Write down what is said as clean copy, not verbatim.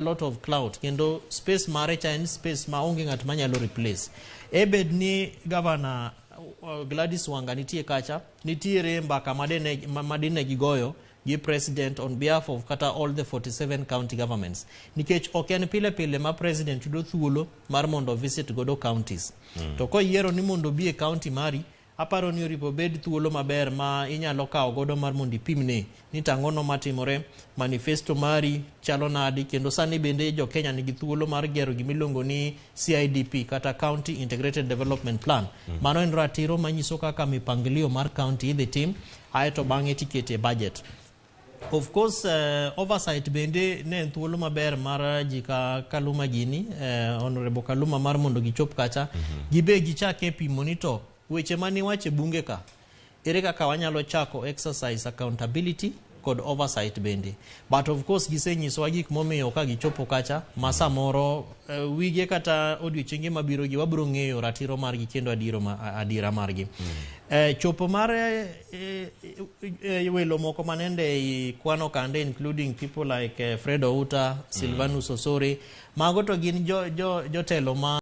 Lot of clout kendo space mare cha en space ma onge ng'at manyalo replace. Ebed ni Governor Gladys Wanga nitie kacha, nitiere mbaka madine gigoyo gi president on behalf of kata all the 47 county governments, nikech ok en pile pile ma president yudo thuolo mar mondo visit godo counties. To koyiero ni mondo obi e county mari, aparo ni oripo bed thuolo maber ma inyalo kawo godo mar mondo ipimne ni tang'ono matimore, manifesto mari chalo nadi. Kendo sani bende jo Kenya nigi thuolo mar gero gimiluongo ni CIDP kata County Integrated Development Plan. Mano en ratiro manyiso kaka mipangilio mar county idhi tim, aeto bang'e tikete e budget. Of course, oversight bende ne en thuolo maber mar ji ka Kaluma gini, Honorable Kaluma, mar mondo gichop kacha, gibe gichake pimo ni to weche maniwacho e bunge ka, ere kaka wanyalo chako exercise accountability kod oversight bende. But of course gisenyisowa gik momiyo ka gichopo kacha ma samoro wige kata odiochienge mabiro gi wabiro ng'eyo ratiro margi kendo adiera margi. Chopo mar welo moko manende i kwano kande, including people like Fred Outa, Silvanus Osore, mago to gin jotelo ma